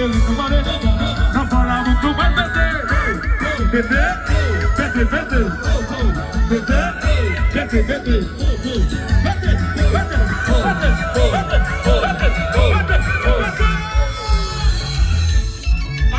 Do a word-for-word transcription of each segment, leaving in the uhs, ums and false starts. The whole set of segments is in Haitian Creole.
Nan fò la moun tou pral pete. Pete, pete, pete. Pete, pete, pete. Pete, pete, pete.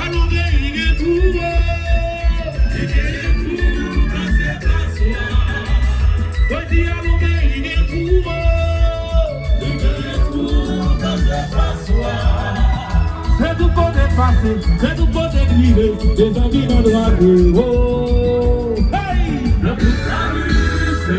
Alon peyi gen twou, o. Li gen twou, pase paswa. Mwen di alon peyi gen twou, o. Li gen twou, pase paswa. Se tout kote k pase, se tout kote k rive, se zanmi nan dwa de wo. Hey! Nan tout lari, se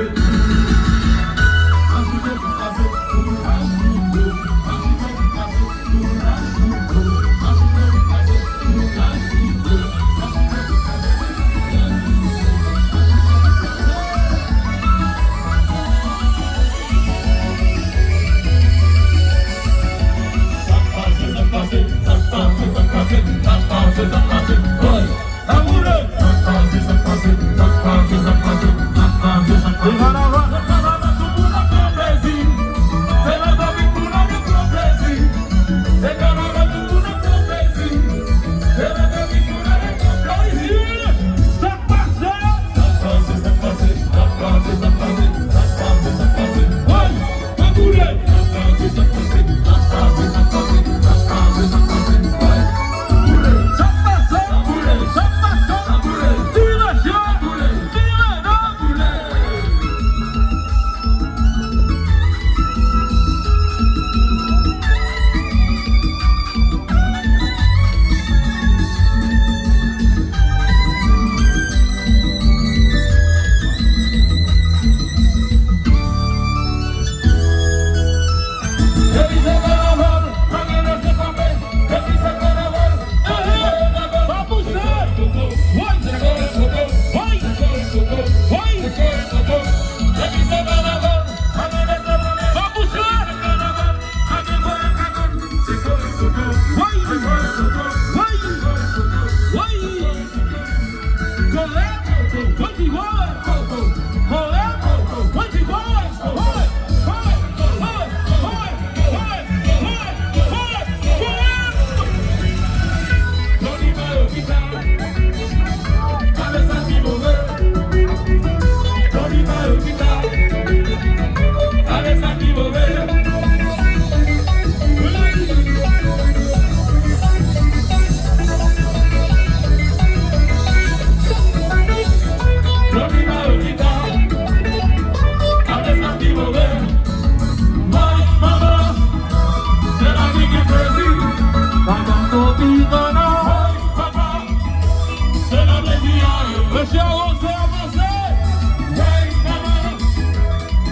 Mesye, avanse, avanse.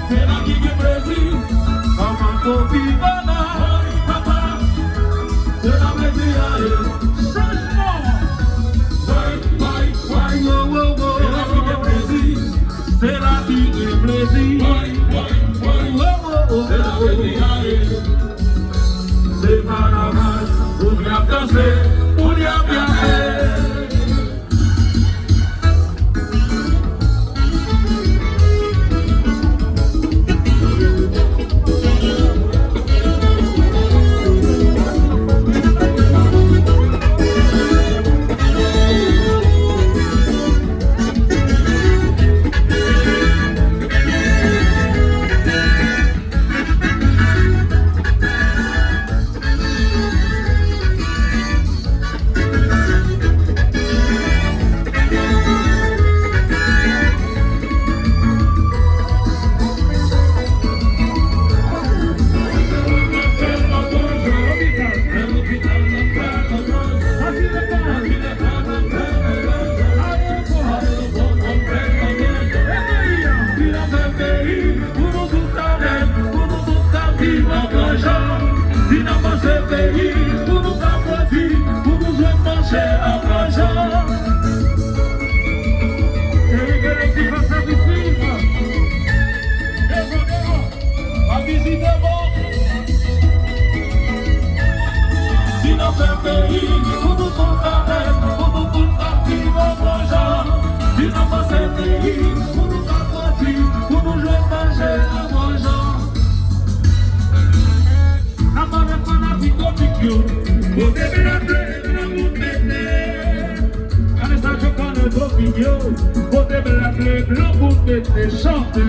Se la ki gen plezi. Kòman kopi bana? Woy, papa. Se la plezi a ye. Chanjman. Woy, woy, woy. Wo, wo, wo. Se la ki gen plezi. Se la ki gen plezi. Woy, woy, woy. Wo, wo, wo. Se la plezi a ye. Se kanaval. Moun y ap danse. Moun y ap yape. Pou nou tout ka byen, pou nou tout ka viv an gran jan. Vin avanse peyi, pou nou ka pwodui, pou nou jwenn manje an gran jan. Peyi kolektif an sakrifis. Devan, devan. Pa vizite bò. Vin nan fè peyi, pou nou tout ka byen, pou nou tout ka viv an gran jan. Vin nan fè peyi, pou nou ka pwodui, pou nou jwenn manje an gran jan. N ap avèk fanatik Tropik yo. Pote men nan syèl. Konbinye w, pote blak le blan pou n mete chante.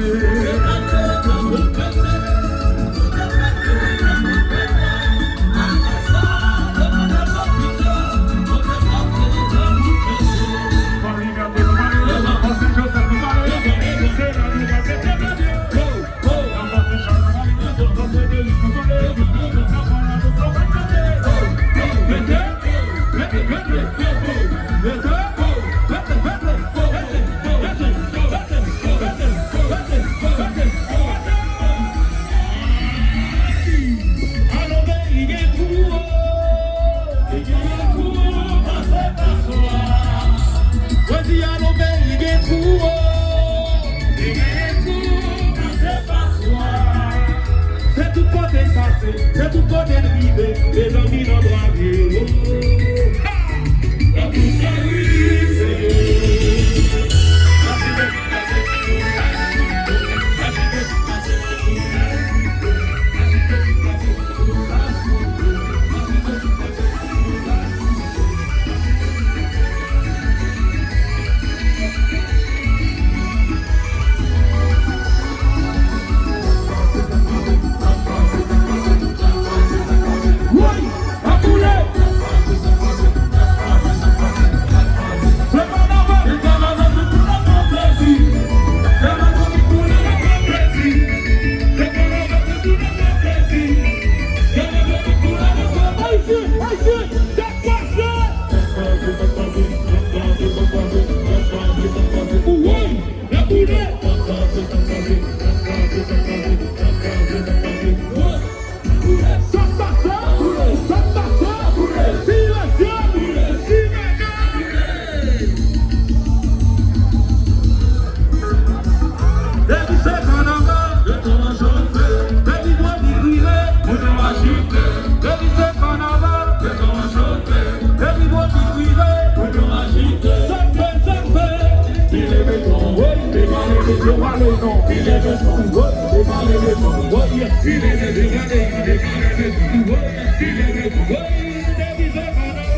Mwen di a nou peyi gen twou, o. Li gen twou, pase paswa. Se tout kote l pase, se tout kote l rive, mezanmi nan brave, o. Ha! Nan tout lari, se yo. Depi se kanaval, depi manje rive, moun yo ajite. Depi se kanaval, depi manje rive, moun yo ajite. Sa k fè, sa k fè? Ki leve tò, woy, li pa leve tò, pa leve non. Ki leve tò, woy, li pa leve tò, woy, ki leve tò, pa leve non. Ki leve tò, woy, depi se kanaval.